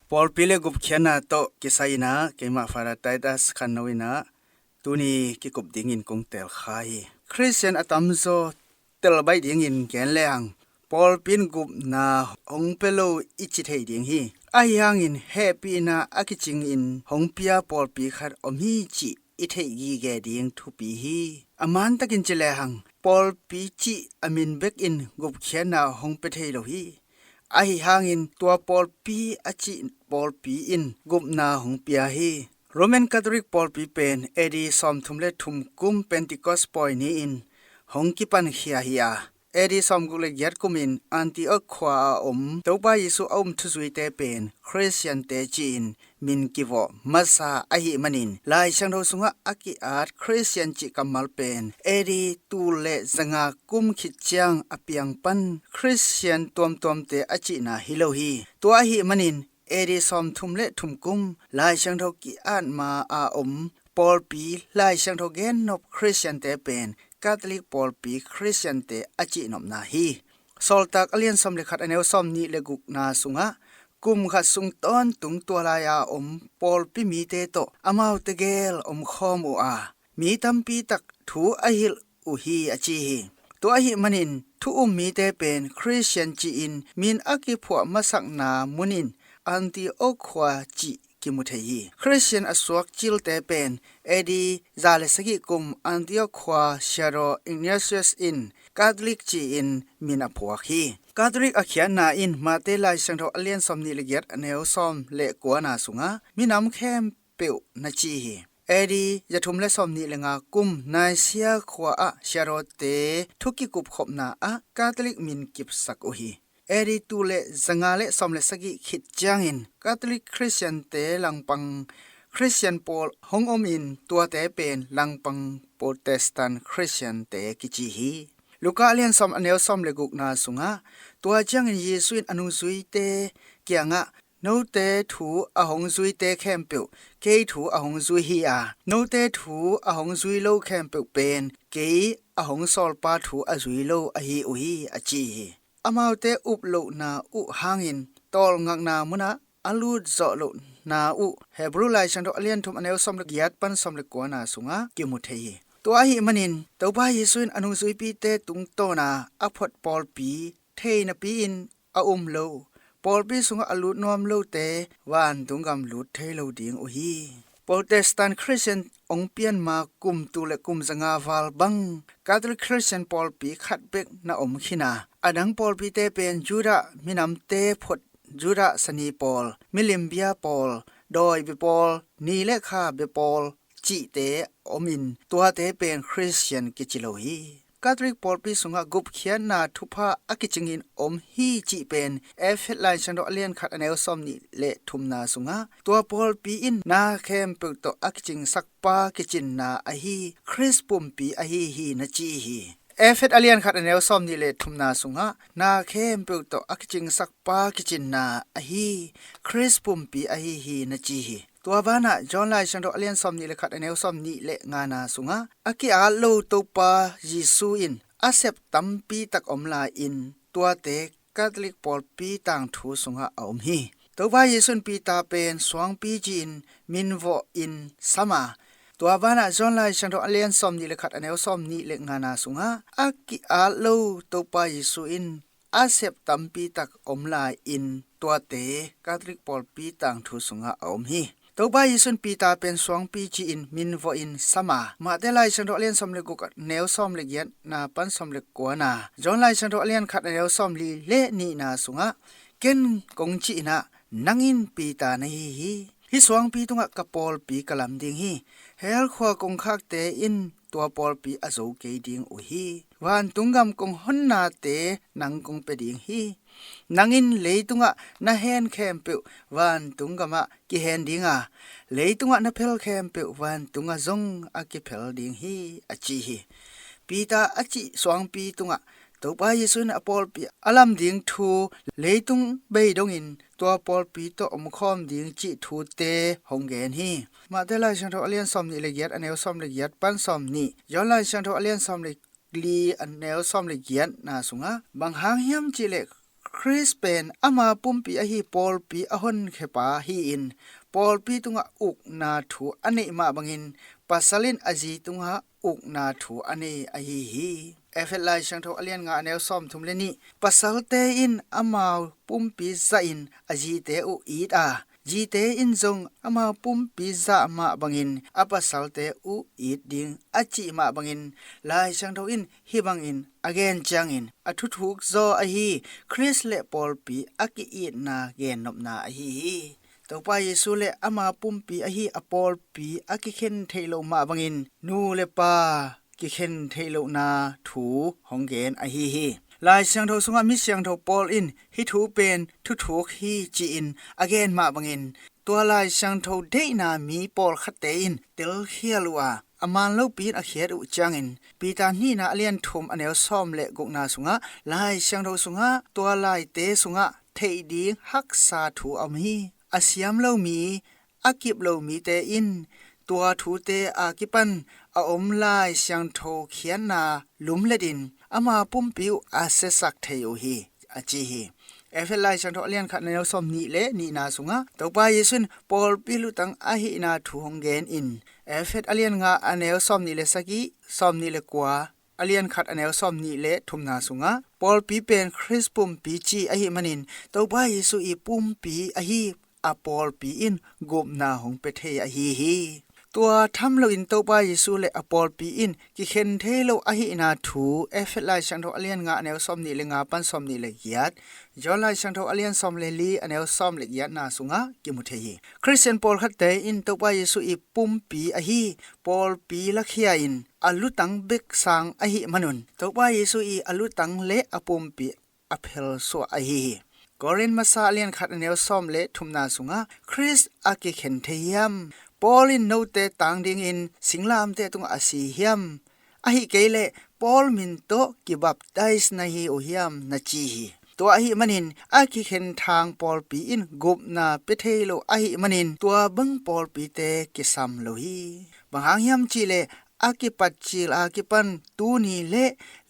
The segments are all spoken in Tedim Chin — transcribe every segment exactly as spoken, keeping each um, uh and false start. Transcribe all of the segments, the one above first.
Pawlpi le gupkhiatna tawh kisai inah keimah Father Titus Khanno inah tuni kikup dingin kong telkha hi. Khristian a tamzaw telbaih dingin gen lehang pawlpi in gupna hong pia lo i ci thei ding hi. Ahi hangin hehpihna a kicingin hong pia pawlpi khat om hi cih i theih gige ding thupi hi. A mantakin ci lehang pawlpi cih a min bekin gupkhiatna hong pia thei lo hi. Ahi hangin tua pawlpi a cih pawlpi in gupna hong pia hi. Roman Catholic pawlpi pen A D sawmthum le thum kum Pentecost pawi ni-in hong kipankhia hi a, A D sawmguk le giat kumin Antioch khua a om Topa Jesu a um thuzuite pen Khristiante ci-in min kivawh masa ahih manin Lai Siangtho sungah a ki-at Khristian cih kammal pen A D tul le zanga kum khit ciang a piang pan Khristian tuamtuamte a cihna hi lo hi. Tua ahih manin A D sawmthum le thum kum Lai Siangtho ki-at ma a om pawlpi Lai Siangtho gennop Khristiante pen Catholic pawlpi Khristiante a cihnopna hi. Sawltak a lian sawm le khat a neu sawm nih le gukna sungah kum khat sung tawntung tua lai-a om pawlpi mite tawh amaute gel omkhawm uh a, mi tampi tak thu a hilh uh hi a ci hi. Tua ahih manin thu um mite pen Khristian ci-in min a kiphuah masakna munin Antioch khua cih kimu thei hi. Khristian a suak cilte pen A D za le sagih kum Antioch khua siadaw Ignatius in Catholic ci-in min a phuak hi. Catholic a khiatna in Mate Lai Siangtho a lian sawm nih le giat a neu sawm le kuana sungah minam khempeuh na ci hi. A D zathum le sawm nih le nga kum Nicaea khua ah siadawte thu kikupkhopna ah Catholic min kipsak uh hi. A D tul le zanga le sawm le sagih khit ciangin Catholic Khristiante langpang Khristian pawl hong omin tuate pen langpang Protestant Khristiante kici hi. Luka a lian sawm a neu sawm le gukna sungah tua ciangin Jesu in a nungzuite kiangah note thu a hong zuite khempeuh kei thu a hong zui hi a, note thu a hong zui lo khempeuh pen kei a hong sawlpa thu a zui lo ahi uh hi a ci hi. Amaute uplohna uh hangin tawlngakna munah a lut zawh lohna uh Hebrew Lai Siangtho a lian thum a neu sawm le giat pan sawm le kuana sungah kimu thei hi. Tua ahih manin Topa Jesu in a nungzuipite tungtawna a phot pawlpi thei napi-in a um lo, pawlpi sungah a lut nuam lote vantung gam lut thei lo ding uh hi. Protestant Khristian hong pianma kum tul le kum zanga val bang Catholic Khristian pawlpi khat bek na om khin a, a dang pawlpite pen Judah minamte phot Judah sani pawl, milim bia pawl, dawi bia pawl, ni le kha bia pawl cihte omin tuate pen Khristian kici lo hi. Catholic pawlpi sungah gupkhiatna thupha a kicingin om hi cih pen Efet Lai Siangtho a lian khat a neu sawm nih le thumna sungah tua pawlpi in na khempeuh tawh a kicingsakpa kicinna ahi Khrist pumpi ahi hi na ci hi. Efet a lian khat a neu sawm nih le thumna sungah na khempeuh tawh a kicingsakpa kicinna ahi Khrist pumpi ahi hi na ci hi. Tua banah John Lai Siangtho a lian sawm nih le khat a neu sawm nih le ngana sungah a ki-at lo Topa Jesu in a sep tampi tak om lai-in tuate Catholic pawlpi tangthu sungah a om hi. Topa Jesu in Peter pen suangpi ci-in minvawh in sam a, tua banah John Lai Siangtho a lian sawm nih le khat a neu sawm nih le ngana sungah a ki-at lo Topa Jesu in a sep tampi tak om lai-in tuate Catholic pawlpi tangthu sungah a om hi. Topa Jesu in Peter pen suangpi ci-in minvawh in sam a, Mate Lai Siangtho a lian sawm le guk a neu sawm le giatna pan sawm le kuana, John Lai Siangtho a lian khat a neu sawm li le nihna sungah ken kong cih inah nang in Peter na hi hi. Hih suangpi tungah ka pawlpi ka lam ding hi. Hell khua kongkhakte in tua pawlpi a zo kei ding uh hi. Vantung gam kong honnate nang kong pia ding hi. Nang in leitungah na hen khempeuh vantung gamah kihen ding a, leitungah na phel khempeuh vantungah zong a kiphel ding hi a ci hi. Peter a cih suangpi tungah Topa Jesu in a pawlpi a lam ding thu leitung bei dongin tua pawlpi tawh omkhawm ding cih thute hong gen hi. Mate Lai Siangtho a lian sawm nih le giat a neu sawm le giat pan sawm nih, John Lai Siangtho a lian sawm le li a neu sawm le giatna sungah bang hang hiam cihleh Khrist pen ama pumpi ahi pawlpi a honkhiapa hi-in, pawlpi tungah ukna thu a neih mah bangin pasal in a zi tungah ukna thu a nei ahi hi. Efet Lai Siangtho a lian nga a neu sawmthum le nih, pasalte in amau pumpi zahin a zite uh it a, zite in zong amau pumpi zah mah bangin a pasalte uh it ding a cih mah bangin, Lai Siangtho in hih bangin a gen ciangin a thuthuk zaw ahi Khrist le pawlpi a ki-itna gennopna ahi hi. Topa Jesu le ama pumpi ahi a pawlpi a kikhen theih loh mah bangin nu le pa kikhen theih lohna thu hong gen ahi hi. Lai Siangtho sungah mi siangtho Paul in hih thu pen thuthuk hi ci-in a gen mah bangin, tua Lai Siangtho deihna mi pawlkhatte in telkhial uh a, a man lopi in a khiat uh ciangin, Peter nihna a lian thum a neu sawm le gukna sungah, Lai Siangtho sungah tua laite sungah theih ding haksa thu a om hi. A siam lo mi, a kip lo mite in tua thute a kipan a om Lai Siangtho khiatna lumlet in ama pumpi uh a siasak thei uh hi, a ci hi. Efet Lai Siangtho a lian khat a neu sawm nih le nihna sungah Topa Jesu in pawlpi lutang ahihna thu hong gen in, Efet a lian nga a neu sawm nih le sagih, sawm nih le kua, a lian khat a neu sawm nih le thumna sungah pawlpi pen Khrist pumpi ci ahih manin Topa Jesu i pumpi ahi a pawlpi in gupna hong pia thei ahi hi. Tua tham loin Topa Jesu le a pawlpi in kikhen thei lo ahihna thu Efet Lai Siangtho a lian nga a neu sawm nih le nga pan sawm nih le giat, John Lai Siangtho a lian sawm le li a neu sawm le giatna sungah kimu thei hi. Khristian pawlkhatte in Topa Jesu i pumpi ahi pawlpi lakhia in a lutang bek sang ahih manun Topa Jesu i a lutang le a pumpi a phelsuah ahi hi. Korin masa a lian khat a neu sawm le thumna sungah Khrist a kikhen thei hiam? Paul in note tang dingin singlamteh tungah a si hiam? Ahih kei leh Paul min tawh kibaptais na hi uh hiam, na ci hi. Tua ahih manin a kikhen thang pawlpi in gupna pia thei lo ahih manin tua bang pawlpite kisam lo hi. Bang hang hiam cihleh a kipatcil a kipan tuni le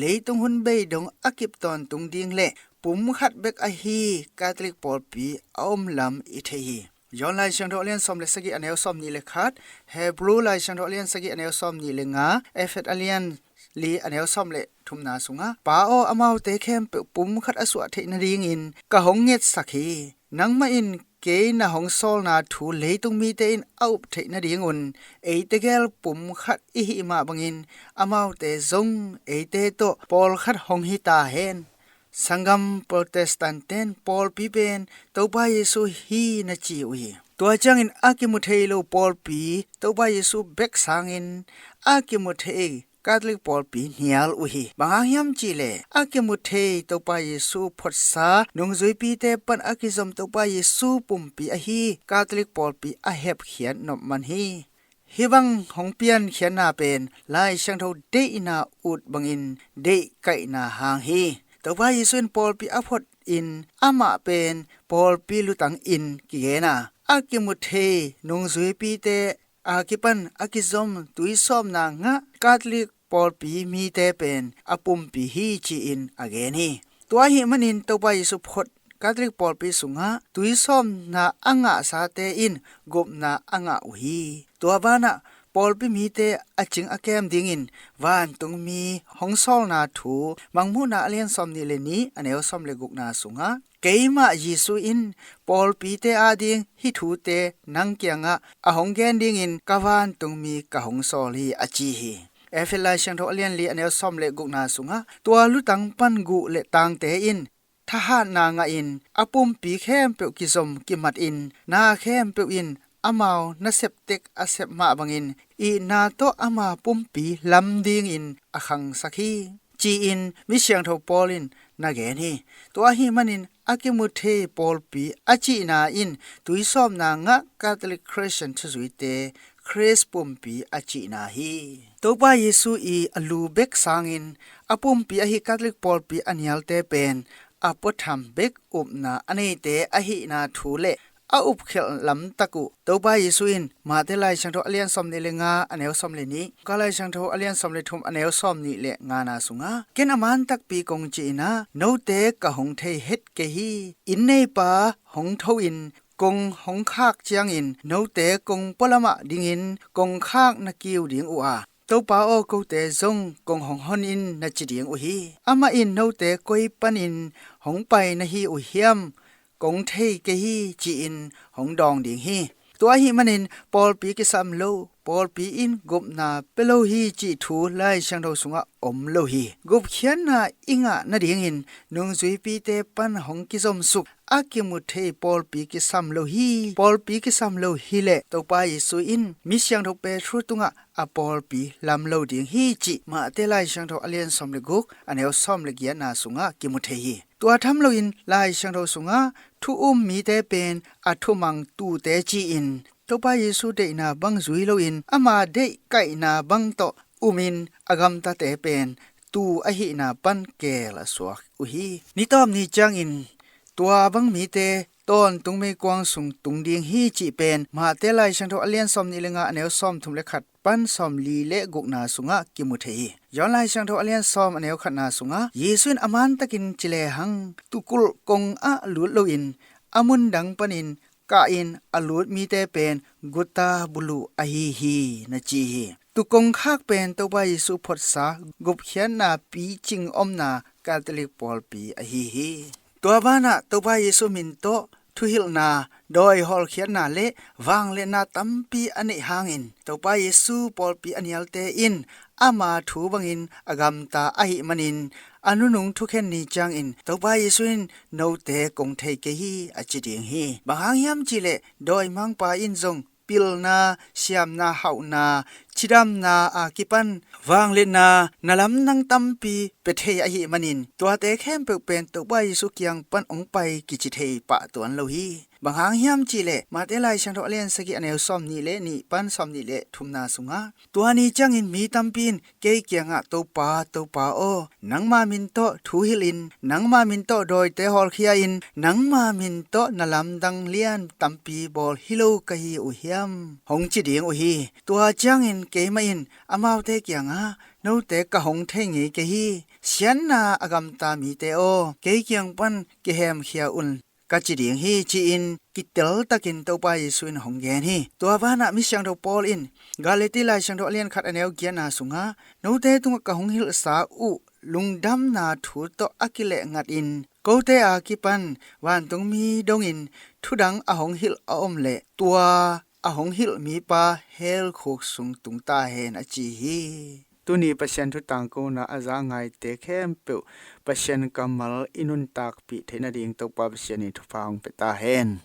leitung hun bei dong a kip tawntung ding le pum khat bek ahi Catholic pawlpi a om lam i thei hi. John Lai Siangtho a lian sawm le sagih a neu sawm nih le khat, Hebrew Lai Siangtho a lian sagih a neu sawm nih le nga, Efet a lian li a neu sawm le thumna sungah, Pa aw, amaute khempeuh pum khat a suah theih nadingin ka hong ngetsak hi. Nangmah in kei na hong sawlna thu leitung mite in a up theih nadingun eite gel pum khat i hih mah bangin amaute zong eite tawh pawlkhat hong hi ta hen. Sanggam Protestant ten pawlpi pen Topa Jesu hi, na ci uh hi. Tua ciangin a kimu thei lo pawlpi Topa Jesu bek sangin a kimu thei Catholic pawlpi hnial uh hi. Bang hang hiam cihleh a kimu thei Topa Jesu photsa nungzuipite pan a kizom Topa Jesu pumpi ahi Catholic pawlpi a hepkhiat nop man hi. Hih bang hong piankhiatna pen Lai Siangtho deihna ut bangin deihkaihna hang hi. Topa Jesu in pawlpi a phot in amah pen pawlpi lutang in kigen a, a kimu thei nungzuipite a kipan a kizom tuisawmna ngah Catholic pawlpi mite pen a pumpi hi ci-in a gen hi. Tua ahih manin Topa Jesu phot Catholic pawlpi sungah tuisawmna a ngahsate in gupna a ngah uh hi. Tua banah pawlpi mite a cing a kem dingin vantungmi hong sawlna thu Mangmuhna a lian sawm nih le nih a neu sawm le gukna sungah, Keimah Jesu in pawlpite ading hih thute nang kiangah a hong gen dingin ka vantungmi ka hong sawl hi, a ci hi. Efet Lai Siangtho a lian li a neu sawm le gukna sungah, tua lutang pan guh le tangte in thahatna ngahin a pumpi khempeuh kizom kimatin na khempeuh in amau nasep tek a sep mah bangin itna tawh ama pumpi lam dingin a khangsak hi, ci-in mi siangtho Paul in na gen hi. Tua ahih manin a kimu thei pawlpi a cihna in tuisawmna ngah Catholic Christian thuzuite Khrist pumpi a cihna hi. Topa Jesu i a lu bek sangin a pumpi ahi Catholic pawlpi a nialte pen a puatham bek upna a neite ahihna thu le a upkhialh lamtak uh. Topa Jesu in Mate Lai Siangtho a lian sawm nih le nga a neu sawm le nih, Luka Lai Siangtho a lian sawm le thum a neu sawm nih le ngana sungah, "Ken a man takpi kong ci-in ah, note ka hong thei het kei hi. Inn neipa hong tho-in kong hong khak ciangin note kong pualamah dingin kong khak na kiu ding uh a, 'Topa aw, kote zong kong hong hon in,' na ci ding uh hi. Amah in note koi panin hong pai na hi uh hiam kong thei kei hi," ci-in hong dawng ding hi. Tua ahih manin pawlpi kisam lo, pawlpi in gupna pia lo hi cih thu Lai Siangtho sungah om lo hi. Gupkhiatna i ngah nadingin nungzuipite pan hong kizomsuk a kimu thei pawlpi kisam lo hi. Pawlpi kisam lo hileh Topa Jesu in mi siangtho Petru tungah a pawlpi lam lo ding hi cih Mate Lai Siangtho a lian sawm le guk a neu sawm le giatna sungah kimu thei hi. Tua tham loin Lai Siangtho sungah thu um mite pen a thumang tuute ci-in, Topa Jesu deihna bang zui loin ama deih kaihna bang tawh umin a gamtate pen tuu ahihna pan keel a suak uh hi. Ni tawp ni ciangin tua bang mite tawntung meikuang sung tung ding hi cih pen Mate Lai Siangtho a lian sawm nih le nga a neu sawm thum le khat pan sawm li le gukna sungah kimu thei hi. John Lai Siangtho a lian sawm a neu khatna sungah Jesu in a man takin ci lehang tukulh kong ah lut loin a mun dang panin kahin a lut mite pen guta buluh ahi hi, na ci hi. Tukong khak pen Topa Jesu photsa gupkhiatna picing omna Catholic pawlpi ahi hi. Tua banah Topa Jesu min tawh thuhilhna, dawi hawlkhiatna le vangliatna tampi a neih hangin Topa Jesu pawlpi a nialte in ama thu bangin a gamta ahih manin a nunung thukhen ni ciangin Topa Jesu in, "Note kong thei kei hi," a ci ding hi. Bang hang hiam cihleh dawimangpa in zong pilna, siamna, hauhna, cidamna a kipan vangliatna na lamdang tampi pia thei ahih manin tuate khempeuh pen Topa Jesu kiang pan hong pai kici thei pah tuan lo hi. Bang hang hiam cihleh Mate Lai Siangtho a lian sagih a neu sawm nih le nih pan sawm nih le thumna sungah, "Tua ni ciangin mi tampi in kei kiangah, 'Topa, Topa aw, nangma min tawh thu hilhin, nangma min tawh dawite hawlkhia-in, nangma min tawh na lamdang lian tampi bawl hi lo ka hi uh hiam?' hong ci ding uh hi. Tua ciangin keimah in amaute kiangah, 'Note ka hong thei ngei kei hi. Siatna a gamta mite aw, kei kiang pan kihemkhia un,' ka ci ding hi," ci-in kitel takin Topa Jesu in hong gen hi. Tua banah mi siangtho Paul in Galati Lai Siangtho a lian khat a neu giatna sungah, "Note tungah ka hong hilhsa uh lungdamna thu tawh a kilehngatin kote a kipan vantungmi dongin thudang a hong hilh a om leh tua a hong hilh mipa hell khuk sung tung ta hen," a ci hi. Tuni Pasian thu tangkona a za ngaite khempeuh Pasian kammal i nuntakpih theih nading Topa Pasian in thupha hong pia ta hen.